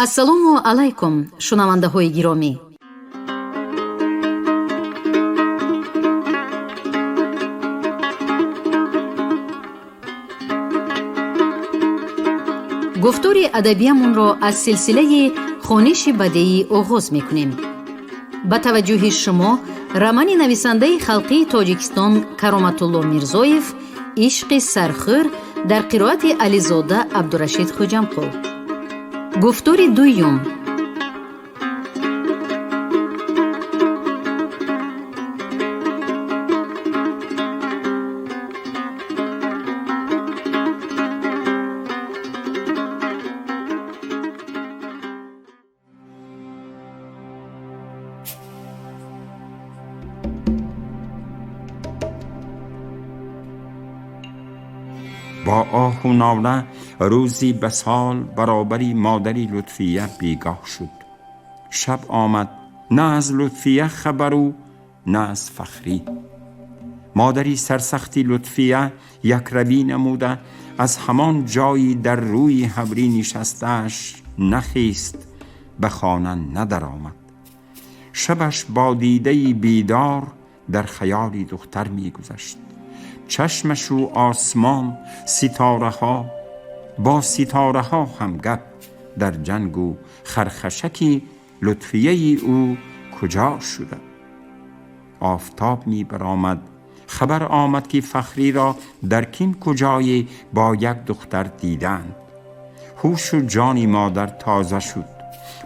Ассалому алайкум, шунавандаҳои гиромӣ. Гуфтори адабиямонро аз силсилаи хониши бадеӣ оғоз мекунем. Ба таваҷҷӯҳи шумо романи нависандаи халқии Тоҷикистон Кароматулло Мирзоев «Ишқи сархӯр» дар қироати Ализода Абдурашид Хуҷамқул. Гуфтори дуюм. Бо оҳу нола рӯзи ба сол баробари модари Лутфия бегоҳ шуд. Шаб омад, на аз Лутфия хабару, на аз Фахрӣ. Модари сарсахти Лутфия якравӣ намуда, аз ҳамон ҷойи дар рӯи ҳаврӣ нишастааш нахист, ба хона надаромад. Шабаш бо дидаи бедор дар хаёли духтар мегузашт. Чашмашу осмон, ситораҳо, бо ситораҳо ҳамгап дар ҷангу хархашаки Лутфияи ӯ куҷо шуда. Офтоб мебаромад, хабар омад, ки Фахриро дар ким куҷое бо як духтар диданд. Ҳушу ҷони модар тоза шуд,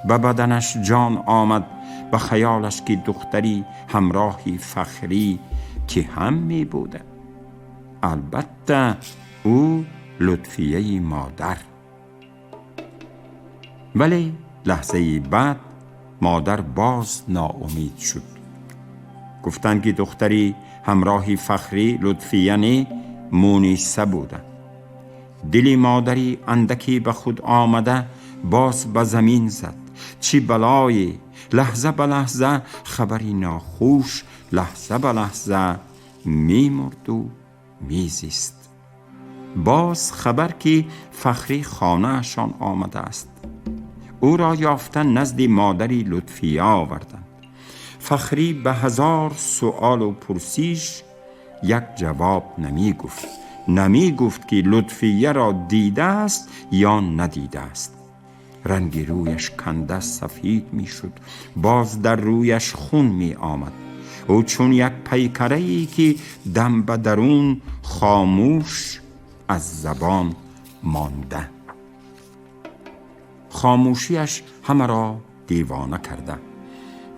ба баданаш ҷон омад. Ба хаёлаш, ки духтари ҳамроҳи Фахрӣ ки ҳам мебуда? Албатта, ӯ Лутфияи модар. Вале лаҳзаи баъд модар боз ноумид шуд. Гуфтанд, ки духтари ҳамроҳи Фахрӣ Лутфия не, Муниса буда. Дили модари андаке ба худ омада боз ба замин зад. Чӣ балое! Лаҳза ба лаҳза хабари нохуш, лаҳза ба лаҳза мемурду мезист. Боз хабар, ки Фахрӣ хонаашон омадааст. Ӯро ёфта назди модари Лутфия оварданд. Фахрӣ ба ҳазор суолу пурсиш як ҷавоб намегуфт. Намегуфт, ки Лутфияро дидааст ё надидааст. Ранги рӯяш канда сафид мешуд, боз дар рӯяш хун меомад. Ӯ чун як пайкарае, ки дам ба дарун хомӯш, аз забон монда. Хомӯшиаш ҳамаро девона карда,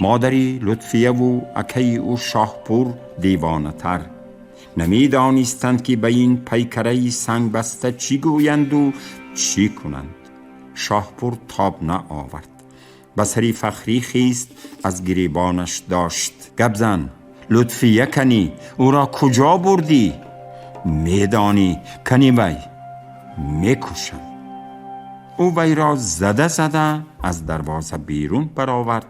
модари Лутфияву акаи ӯ Шоҳпур девонатар. Намедонистанд, ки ба ин пайкараи сангбаста чӣ гӯянду чӣ кунанд. Шоҳпур тоб наовард, ба сари Фахрӣ хист, аз гиребонаш дошт. Гап зан, Лутфия канӣ? Ӯро куҷо бурдӣ? Медонӣ, кани вай? Мекушам. Ӯ вайро зада зада аз дарвоза берун баровард.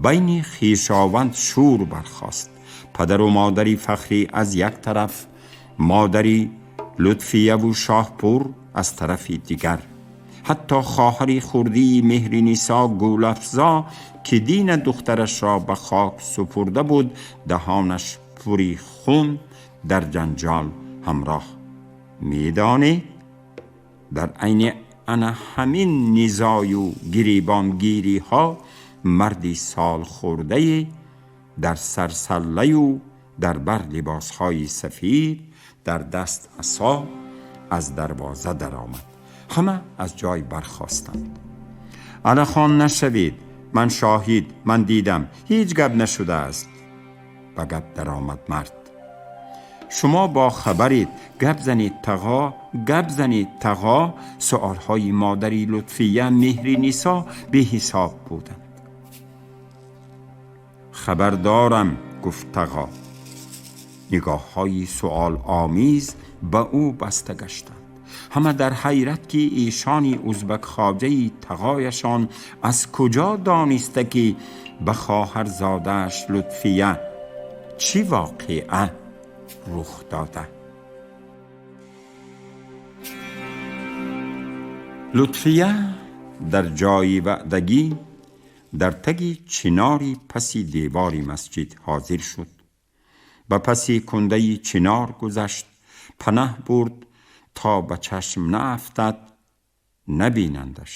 Байни хешованд шӯр бархост. Падару модари Фахрӣ аз як тараф, модари Лутфияву Шоҳпур аз тарафи дигар. Ҳатто хоҳари хурдии Меҳринисо Гулафзо, ки дина духтарашро ба хок супурда буд, даҳонаш пури хун, дар ҷанҷол ҳамроҳ. Медонед, дар айни ана ҳамин низою гиребонгириҳо марди солхӯрдае дар сарсаллаю дар бар либосҳои сафид, дар даст асо аз дарвоза даромад. Ҳама аз ҷой бархостанд. Алахон нашавед, ман шоҳид, ман дидам, ҳеҷ гап нашудааст, ба гап даромад мард. Шумо бо хабаред, гап занед, тағо, гап занед, тағо. Суолҳои модари Лутфия Меҳринисо беҳисоб буданд. Хабар дорам, гуфт тағо. Нигоҳҳои суоломез ба ӯ баста гаштанд. Ҳама дар ҳайрат, ки эшони узбакхоҷаи тағояшон аз куҷо дониста, ки ба хоҳарзодааш Лутфия чӣ воқеа рух дода. Лутфия Дар ҷои ваъдагӣ дар таги чинори паси девори масҷид ҳозир шуд. Ба паси кундаи чинор гузашт, панаҳ бурд то ба чашм наафтад, набинандаш.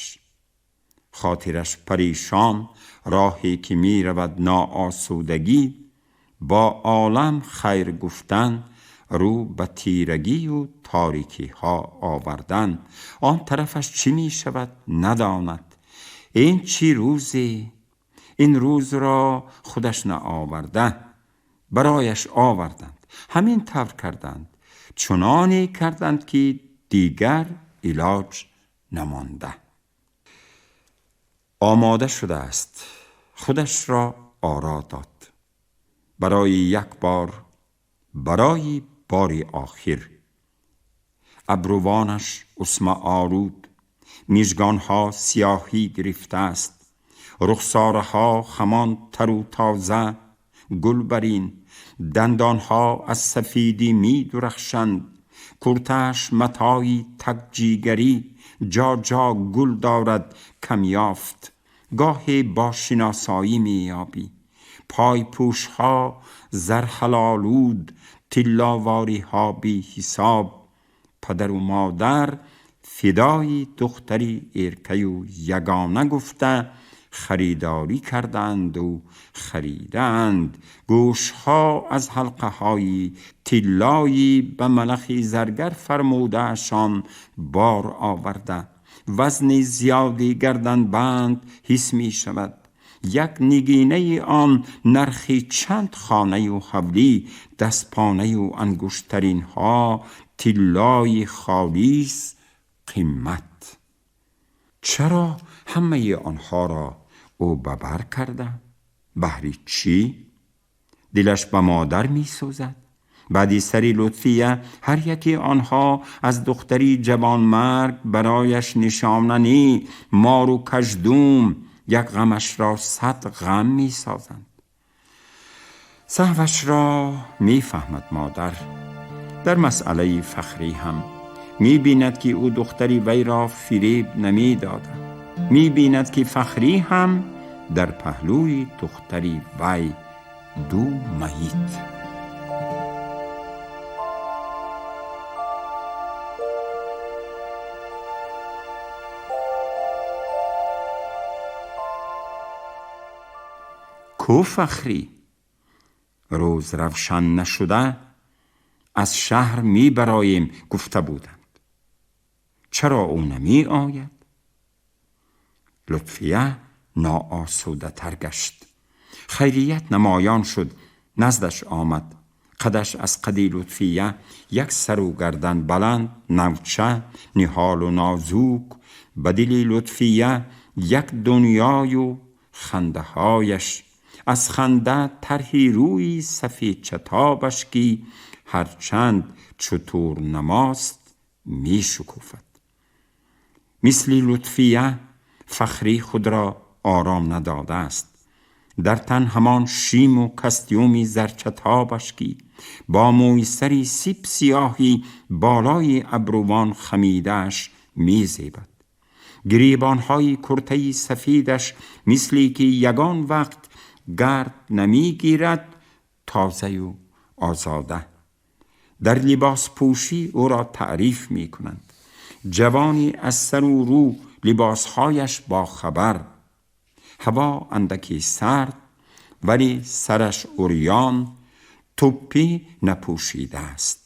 Хотираш паришон, роҳе ки меравад ноосудагӣ, бо олам хайр гуфтан, рӯ ба тирагию торикиҳо овардан. Он тарафаш чӣ мешавад, надонад. Ин чӣ рӯзе? Ин рӯзро худаш наоварда, барояш оварданд. Ҳамин тавр карданд, чуноне карданд, ки дигар илоҷ намонда. Омода шудааст, худашро оро дод. Барои як бор, барои бори охир. Абрувонаш усмаолуд, мижгонҳо сиёҳӣ гирифтааст, рухсораҳо ҳамон тару тоза, гулбарин, дандонҳо аз сафедӣ медурахшанд, куртааш матои такҷигарӣ, ҷо ҷо гул дорад, камёфт, гоҳе бо шиносоӣ меёбӣ. Пойпӯшҳо зарҳалолуд, тилловориҳо беҳисоб. Падару модар фидои духтари эркаю ягона гуфта харидорӣ кардаанду харидаанд. Гӯшҳо аз ҳалқаҳои тиллоӣ ба малахи заргар фармудаашон бор оварда. Вазни зиёди гарданбанд ҳис мешавад. Як нигинаи он нархи чанд хонаю ҳавлӣ, дастпонаю ангуштаринҳо тиллои холис қимат. Чаро ҳамаи онҳоро ӯ ба бар карда? Баҳри чӣ? Дилаш ба модар месӯзад. Баъди сари Лутфия ҳар яке онҳо аз духтари ҷавонмарг барояш нишона не, мору каждум, як ғамашро 100 ғам месозанд. Саҳвашро мефаҳмад модар. Дар масъалаи Фахрӣ ҳам мебинад, ки ӯ духтари вайро фиреб намедода. Мебинад, ки Фахрӣ ҳам дар паҳлӯи духтари вай ду маит. Ку Фахрӣ? Рӯз равшан нашуда аз шаҳр мебароем гуфта буданд. Чаро ӯ намеояд? Лутфия ноосудатар гашт. Хайрият намоён шуд, наздаш омад. Қадаш аз қади Лутфия як сару гардан баланд, навча, ниҳолу нозук. Ба дили Лутфия як дунёю хандаҳояш, аз ханда тарҳи рӯи сафедчатобаш, ки ҳарчанд чутур намост, мешукуфад. Мисли Лутфия Фахрӣ худро ором надодааст. Дар тан ҳамон шиму костюми зарчатобаш, ки бо мӯи сари сип сиёҳи болои абрувон хамидааш мезебад. Гиребонҳои куртаи сафедаш мисле ки ягон вақт гард намегирад, тозаю озода. Дар либоспӯшӣ ӯро таъриф мекунанд. Ҷавони аз сару рӯ либосҳояш бохабар. Ҳаво андаки сард, вале сараш урён, тӯппӣ напӯшидааст.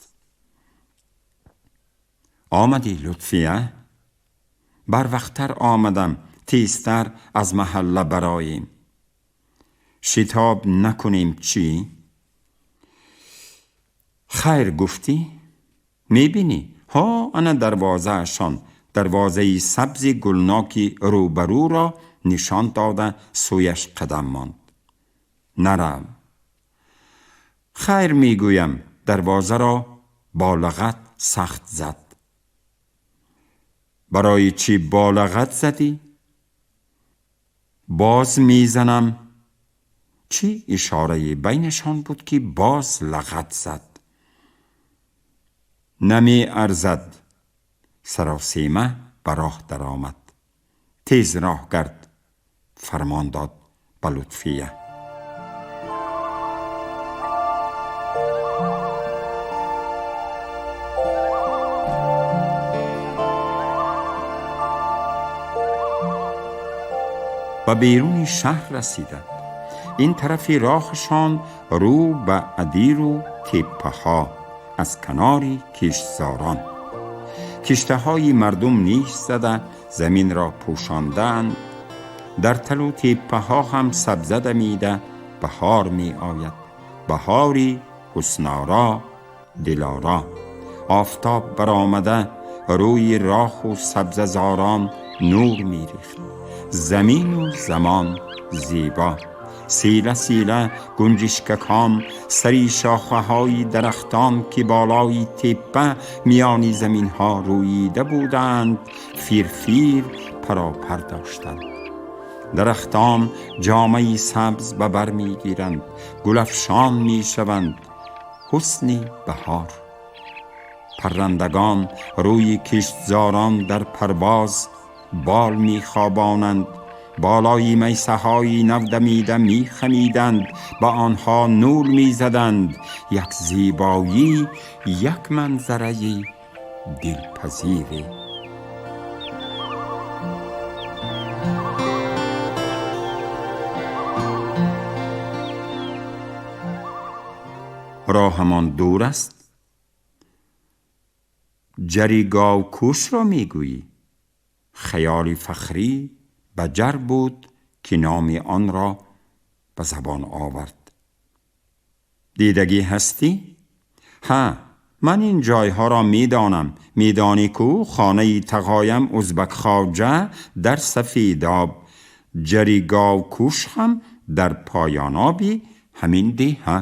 Омадӣ, Лутфия? Барвақттар омадам, тезтар аз маҳалла бароем. Шитоб накунем чӣ? Хайр гуфтӣ? Мебинӣ, ҳо ана дарвозаашон, дарвозаи сабзи гулноки рӯбарӯро нишон дода сӯяш қадам монд. Нарав. Хайр мегӯям, дарвозаро бо лағат сахт зад. Барои чӣ бо лағат задӣ? Боз мезанам. Чӣ ишорае байнашон буд, ки боз лағат зад? Намеарзад. Саросема ба роҳ даромад. Тез роҳ гард, фармон дод ба Лутфия. Ба беруни шаҳр расиданд. Ин тарафи роҳашон рӯ ба адиру теппаҳо аз канори киштзорон. Киштаҳои мардум ниш зада заминро пӯшондаанд. Дар талу теппаҳо ҳам сабза дамида баҳор меояд. Баҳори ҳусноро, дилоро. Офтоб баромада рӯи роҳу сабзазорон нур мерехт. Замину замон зебо. Села села гунҷишкакон сари шохаҳои дарахтон ки болои теппа миёни заминҳо рӯида буданд, фирфир паропар доштанд. Дарахтон ҷомаи сабз ба бар мегиранд, гулафшон мешаванд. Ҳусни баҳор. Паррандагон рӯи киштзорон дар парвоз бол мехобонанд. Болои майсаҳои навдамида мехамиданд, ба онҳо нур мезаданд. Як зебоӣ, як манзараи дилпазире. Роҳамон дур аст? Ҷари говкӯшро мегӯӣ? Хаёли Фахрӣ ба ҷар буд ки номи онро ба забон овард. Дидагӣ ҳастӣ? Ҳа, ман ин ҷойҳоро медонам. Медонӣ ку хонаи тағоям Узбак Хоҷа дар Сафедоб, ҷари говкӯш ҳам дар поёноби ҳамин деҳа.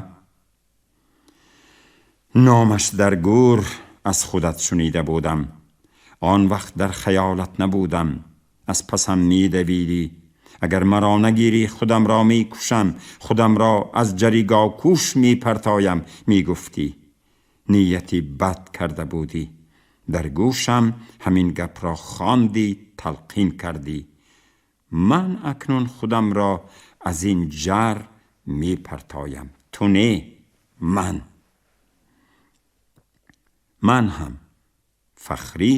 Номаш дар гӯр аз худат шунида будам. Он вақт дар хаёлат набудам. Аз пасам медавидӣ. Агар маро нагирӣ худамро мекушам, худамро аз ҷари говкӯш мепартоям, мегуфтӣ. Нияти бад карда будӣ. Дар гӯшам ҳамин гапро хондӣ, талқин кардӣ. Ман акнун худамро аз ин ҷар мепартоям. Ту не, ман. Ман ҳам. Фахрӣ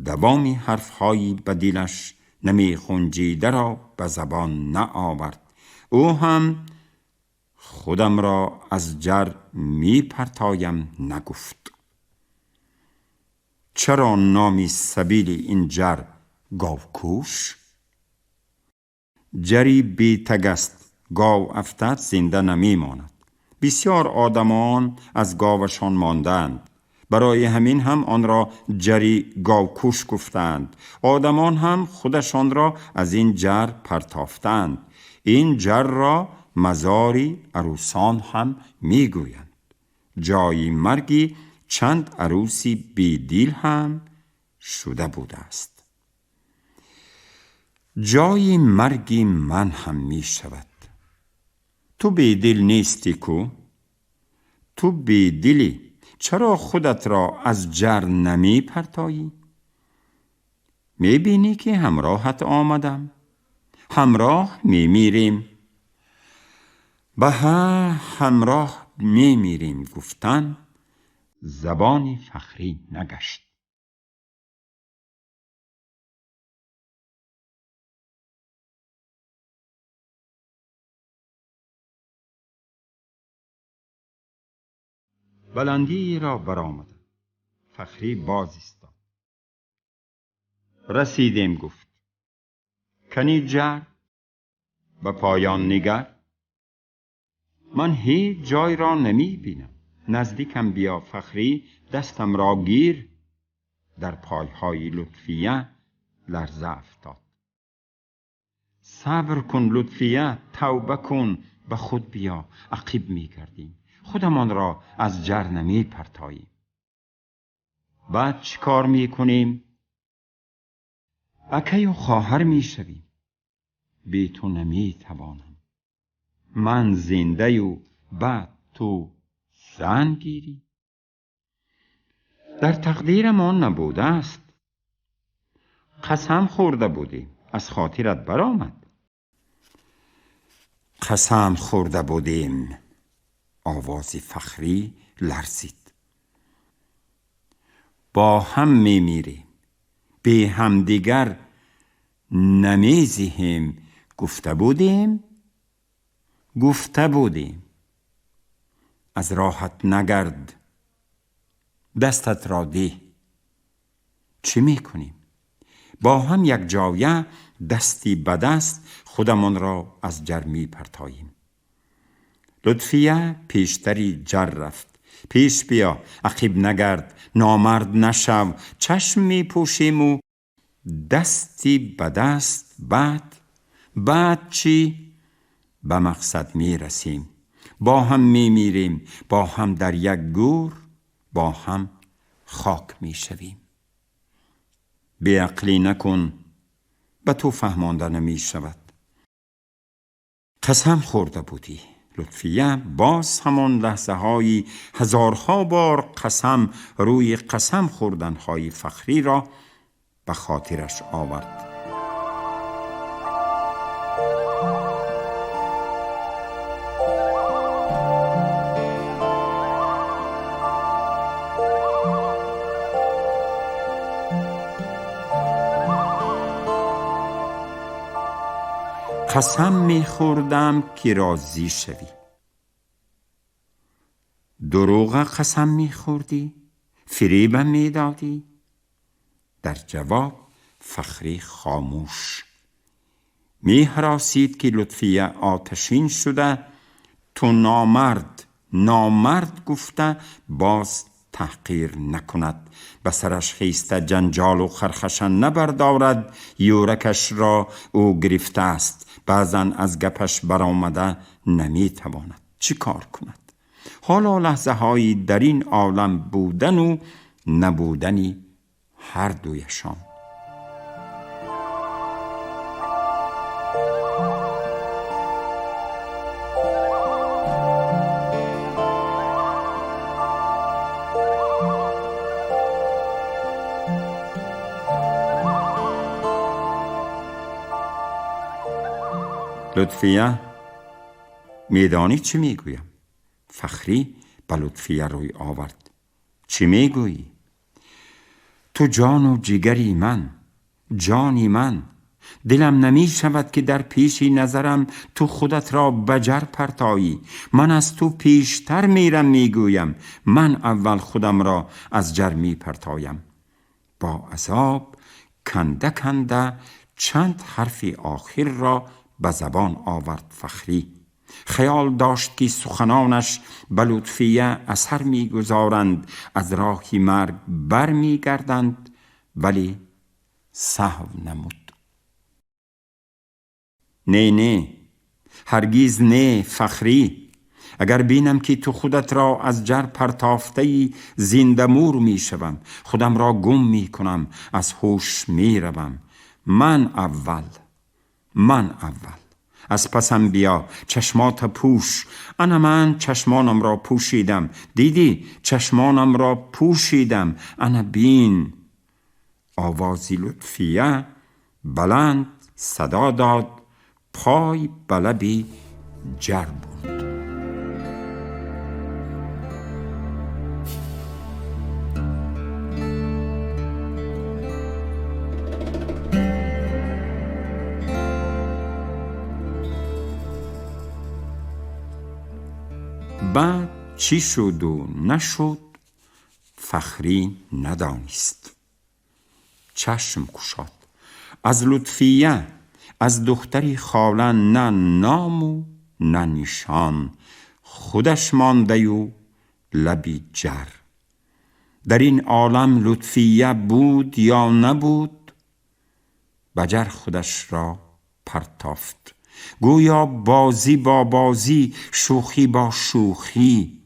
давоми ҳарфҳои ба дилаш намехунҷидаро ба забон наовард. Ӯ ҳам худамро аз ҷар мепартоям нагуфт. Чаро номи сабили ин ҷар говкӯш? Ҷари бетаг аст, гов афтад зинда намемонад. Бисёр одамон аз говашон мондаанд. Барои ҳамин ҳам онро ҷари говкӯш гуфтаанд. Одамон ҳам худашонро аз ин ҷар партофтаанд. Ин ҷарро мазори арӯсон ҳам мегӯянд. Ҷои марги чанд арӯси бедил ҳам шуда будааст. Ҷои марги ман ҳам мешавад. Ту бедил нестӣ ку? Ту бедилӣ. Чаро худатро аз ҷар намепартоӣ? Мебинӣ ки ҳамроҳат омадам. Ҳамроҳ мемирем. Ба ҳа ҳамроҳ мемирем гуфтан забони Фахрӣ нагашт. Баландие ро баромаданд. Фахрӣ боз истод. Расидем, гуфт. Кани ҷар? Ба поён нигар. Ман ҳеҷ ҷойро намебинам. Наздикам биё Фахрӣ, дастамро гир. Дар пойҳои Лутфия ларза афтод. Сабр кун Лутфия, тавба кун, ба худ биё, ақиб мегардем. Худамонро аз ҷар намепартоем. Баъд чӣ кор мекунем? Акаю хоҳар мешавем. Бе ту наметавонам. Ман зиндаю баъд ту зан гирӣ. Дар тақдирамон набудааст. Қасам хӯрда будем. Аз хотират баромад? Қасам хӯрда будем. Овози Фахрӣ ларзид. Бо ҳам мемирем, бе ҳамдигар намезиҳем. Гуфта будем, гуфта будем. Аз роҳат нагард, дастат ро деҳ. Чӣ мекунем? Бо ҳам якҷоя дасти ба даст худамонро аз ҷар мепартоем. Лутфия пештари ҷар рафт. Пеш биё, ақиб нагард, номард нашав. Чашм мепӯшему дасти ба даст баъд чӣ? Ба мақсад мерасем. Бо ҳам мемирем, бо ҳам дар як гӯр, бо ҳам хок мешавем. Беақлӣ накун, ба ту фаҳмонда намешавад. Қасам хӯрда будӣ. Лутфия боз ҳамон лаҳзаҳои ҳазорҳо бор қасам рӯи қасам хӯрданҳои Фахриро ба хотираш овард. قسم میخوردم که راضی شوی. دروغ قسم میخوردی؟ فریبم میدادی؟ در جواب فخری خاموش. میهراسید که لطفیه آتشین شده تو نامرد نامرد گفته باز تحقیر نکند، به سرش خیسته جنجال و خرخشه نبردارد. یورکش را او گرفته است، بعضا از گپش برآمده نمیتواند. چی کار کند؟ حالا لحظه هایی در این عالم بودن و نبودنی هر دویشان. لطفیه، میدانی چی میگویم؟ فخری به لطفیه روی آورد. چی میگویی؟ تو جان و جگری من، جانی من. دلم نمی شود که در پیشی نظرم تو خودت را بجر پرتایی. من از تو پیشتر میرم میگویم. من اول خودم را از جر می پرتایم. با عذاب کنده کنده چند حرف آخر را به زبان آورد فخری. خیال داشت که سخنانش به لطفیه اثر میگذارند، از راهی مرگ بر میگردند، ولی سهو نمود. نه نه، هرگیز نه فخری. اگر بینم که تو خودت را از جر پرتافته‌ای زنده مور می شوم، خودم را گم می کنم، از هوش می روم. من اول، من اول. از پسم بیا، چشمات پوش. انا من چشمانم را پوشیدم. دیدی چشمانم را پوشیدم. انا بین. آوازی لطفیه بلند صدا داد، پای به لبی جر برد. بعد چی شد و نشد فخری ندانست. چشم گشاد. از لطفیه، از دختری خاله نه نام و نه نشان، خودش مانده و لبی جر. در این عالم لطفیه بود یا نبود؟ بجر خودش را پرتافت. گویا بازی با بازی، شوخی با شوخی،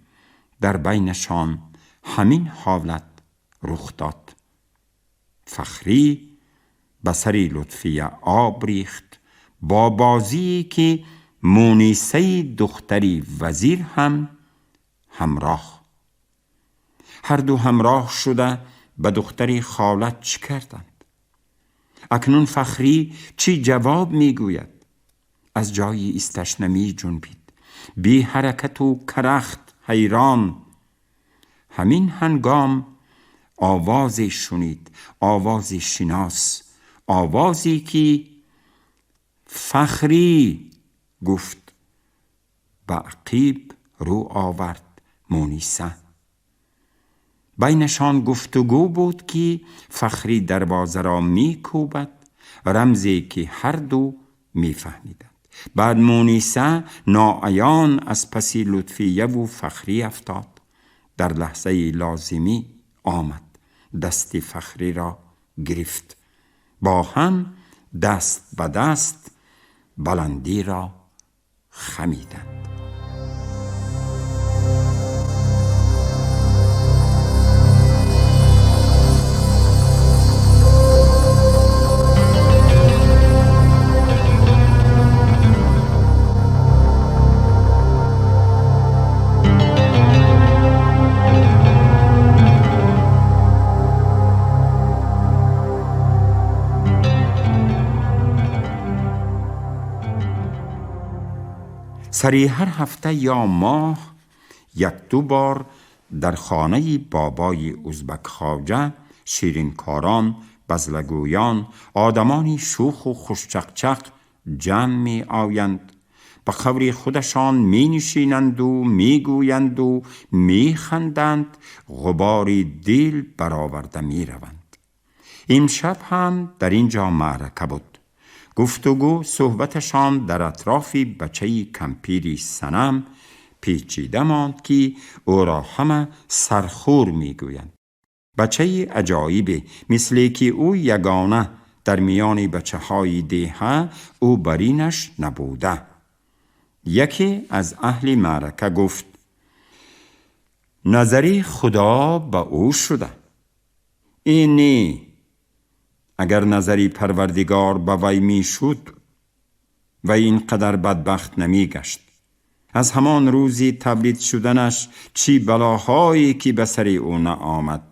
در بینشان همین حالت رخ داد. فخری به سر لطفیه آب ریخت، با بازی که مونیسه دختری وزیر هم همراه. هر دو همراه شده به دختری خالت چه کردند؟ Акнун Фахрӣ чӣ ҷавоб мегӯяд? Аз ҷои исташ намеҷунбид. Беҳаракату карахт, ҳайрон. Ҳамин ҳангом овозе шунид, овози шинос, овозе ки Фахрӣ гуфт. Ба ақиб рӯ овард Муниса. Байнашон гуфтугӯ буд, ки Фахрӣ дарвозаро мекӯбад, рамзе ки ҳарду мефаҳмиданд. Баъд Муниса ноаён аз паси Лутфияву Фахрӣ афтод. Дар лаҳзаи лозимӣ омад, дасти Фахриро гирифт. Бо ҳам даст ба даст баландиро хамиданд. سری هر هفته یا ماه یک دو بار در خانه بابای ازبک خواجه شیرینکاران، بزلگویان، آدمانی شوخ و خوشچقچق جمع می آیند. به قبر خودشان می نشینند و می گویند و می خندند، غبار دل برآورده می روند. امشب هم در اینجا معرکه بود. گفتگو صحبتشان در اطراف بچه کمپیری صنم پیچیده ماند که او را همه سرخور میگویند. بچه عجایبی، مثل که او یگانه در میان بچه های دیهه او برینش نبوده. یکی از اهل معرکه گفت: نظری خدا به او شده. این نی، اگر نظری پروردگار به وی می شد و اینقدر بدبخت نمی گشت. از همان روزی تولید شدنش چی بلاهایی که به سر او نه آمد.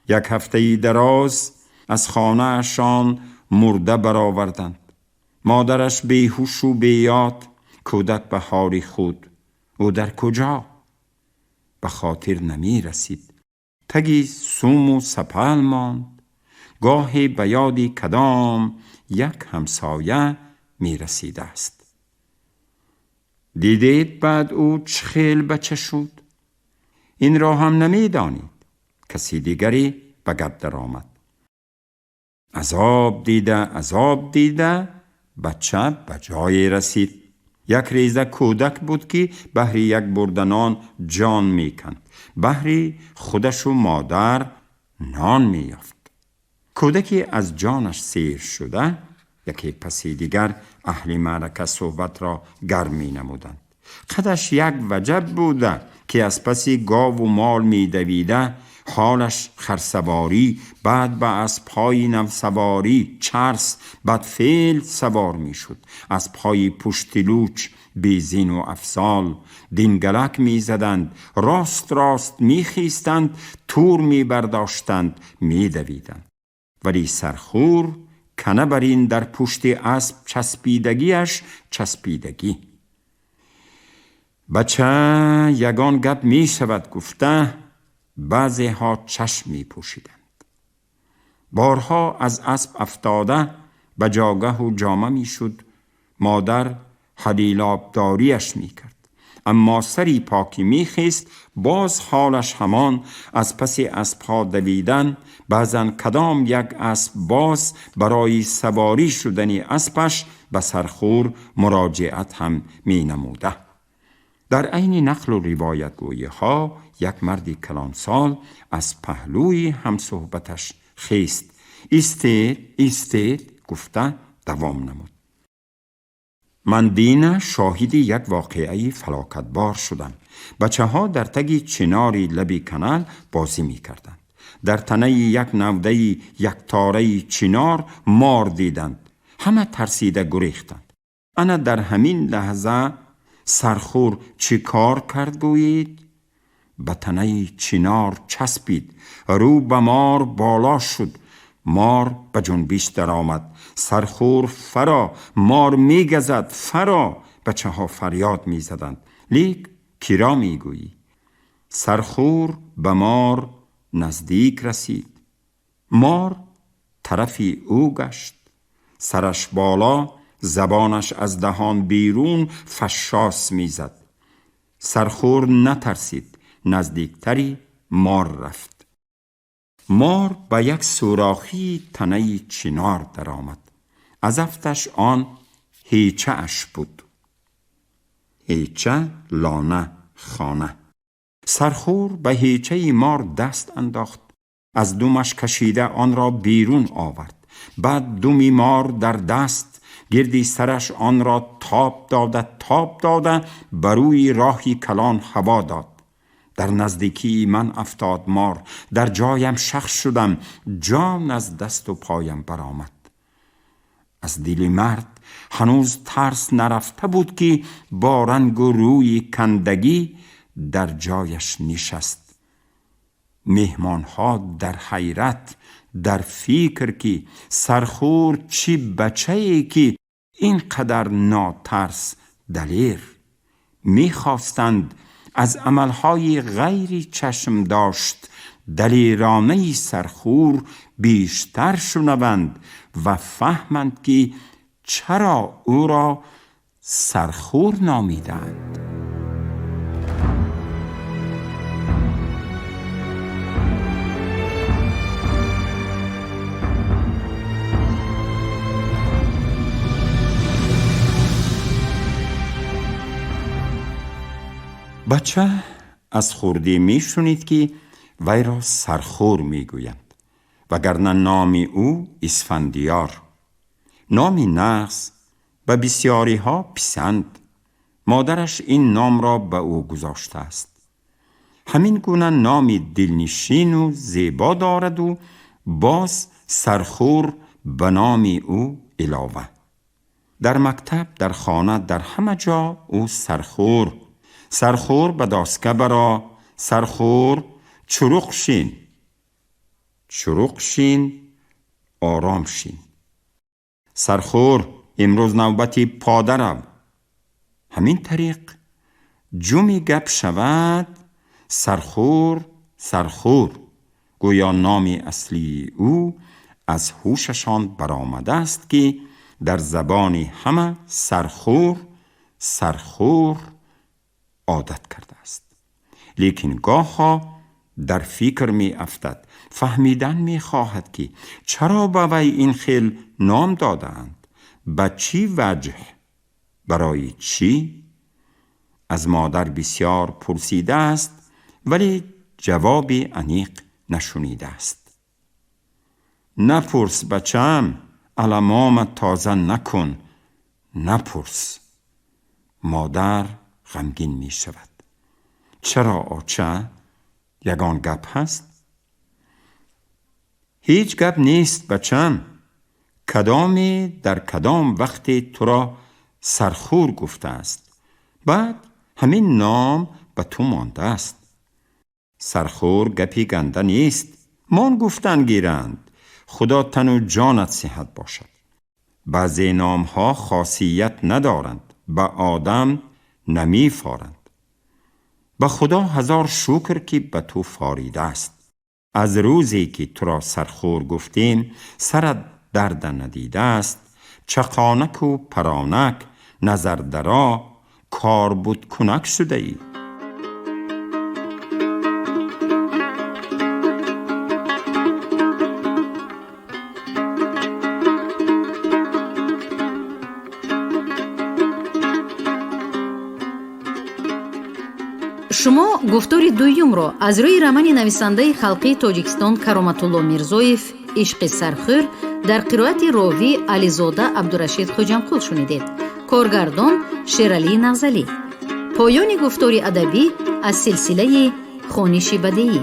یک هفته دراز از خانه‌شان مرده برآوردند. مادرش بیهوش و بیاد، کودک به حال خود. او در کجا؟ به خاطر نمی رسید. تگی سوم و سپل ماند. گاهی به یاد کدام یک همسایه می رسیده است. دیدید بعد او چه خیل بچه شد؟ این را هم نمی دانید. کسی دیگری به گپ در آمد. عذاب دیده، عذاب دیده، بچه به جای رسید. یک ریزه کودک بود که بهر یک بردنان جان می کند. بهر خودش و مادر نان می یافت. کودکی از جانش سیر شده، یکی پسی دیگر اهل معرکه صحبت را گرم می نمودند. قدش یک وجب بوده که از پسی گاو و مال می دویده، حالش خرسواری، بعد به اسب‌های نوسواری چرس بدفعل سوار می شد. اسب‌های پشت لوچ بیزین و افسال دینگلک می زدند، راست راست می خیستند، تور می برداشتند، می دویدند. ولی سرخور کنه بر این در پشت اسب چسبیدگیش چسبیدگی. بچه یگان گپ می شود گفته، بعضی ها چشم می پوشیدند. بارها از اسب افتاده به جاگه و جامه می شد. مادر حلیلابداریش می کرد. اما سری پاکی می خیست، باز حالش همان، از پس اسبها دویدن. بعضا کدام یک اسب باز برای سواری شدن اسبش به سرخور مراجعت هم می نموده. در عین نقل و روایت گویی ها یک مرد کلانسال از پهلوی همصحبتش خیست. ایستید، ایستید گفته دوام نمود. من دینه شاهد یک واقعه فلاکتبار شدم. بچه ها در تگی چناری لبی کنال بازی می کردند. در تنه یک نوده یک تاره چنار مار دیدند. همه ترسیده گریختند. انا در همین لحظه سرخور چی کار کرد گویید؟ به تنه چنار چسبید، رو به مار بالا شد. Мор ба ҷунбиш даромад. Сархӯр фаро, мор мегазад, фаро! Бачаҳо фарёд мезаданд. Лек киро мегӯӣ? Сархӯр ба мор наздик расид. Мор тарафи ӯ гашт. Сараш боло, забонаш аз даҳон берун фашшос мезад. Сархӯр натарсид, наздиктари мор рафт. Мор ба як сӯрохии танаи чинор даромад. Аз афташ он ҳечааш буд. Ҳеча, лона, хона. Сархӯр ба ҳечаи мор даст андохт. Аз думаш кашида онро берун овард. Баъд думи мор дар даст, гирди сараш онро тоб дода, тоб дода ба рӯи роҳи калон ҳаво дод. Дар наздикии ман афтод мор. Дар ҷоям шах шудам. Ҷон аз дасту поям баромад. Аз дили мард ҳанӯз тарс нарафта буд, ки бо рангу рӯи кандагӣ дар ҷояш нишаст. Меҳмонҳо дар ҳайрат, дар фикр, ки сархӯр чӣ бачае, ки ин қадар нотарс, далер. Мехостанд аз амалҳои ғайри чашм дошт далеронаи сархӯр бештар шунаванд ва фаҳманд, ки чаро ӯро сархӯр номиданд. Бача аз хурдӣ мешунид, ки вайро сархӯр мегӯянд, вагарна номи ӯ Исфандиёр. Номи нағз, ба бисьёриҳо писанд. Модараш ин номро ба ӯ гузоштааст. Ҳамин гуна номи дилнишину зебо дораду боз сархӯр ба номи ӯ илова. Дар мактаб, дар хона, дар ҳама ҷо ӯ сархӯр. Сархӯр ба доска баро, сархӯр чуруқ шин. Чуруқ шин, ором шин. Сархӯр, имрӯз навбати подарав. Ҳамин тариқ ҷуми гап шавад сархӯр, сархӯр. Гӯё номи аслии ӯ аз ҳушашон баромадааст, ки дар забони ҳама сархӯр, сархӯр одат кардааст. Лекин гоҳҳо дар фикр меафтад, фаҳмидан мехоҳад, ки чаро ба вай ин хел ном додаанд, ба чӣ ваҷҳ, барои чӣ? Аз модар бисьёр пурсидааст, вале ҷавоби аниқ нашунидааст. Напурс, бачаам, аламомат тоза накун, напурс. Модар ғамгин мешавад. Чаро, оча? Ягон гап ҳаст? Ҳеҷ гап нест, бачам. Кадоме дар кадом вақте туро сархӯр гуфтааст. Баъд ҳамин ном ба ту мондааст. Сархӯр гапи ганда нест. Мон гуфтан гиранд. Худо тану ҷонат сиҳат бошад. Баъзе номҳо хосият надоранд, ба одам намефоранд. Ба Худо ҳазор шукр, ки ба ту форидааст. Аз рӯзе ки туро сархӯр гуфтем, сарат дарда надидааст. Чақонаку паронак, назардаро, корбудкунак шудаӣ. Шумо гуфтори дуюмро аз рӯи романи нависандаи халқии Тоҷикистон Кароматулло Мирзоев «Ишқи сархӯр» дар қироати ровӣ Ализода Абдурашид Хоҷамқул шунидед. Коргардон Шералӣ Нағзалӣ. Поёни гуфтори адабӣ аз силсилаи хониши бадеӣ.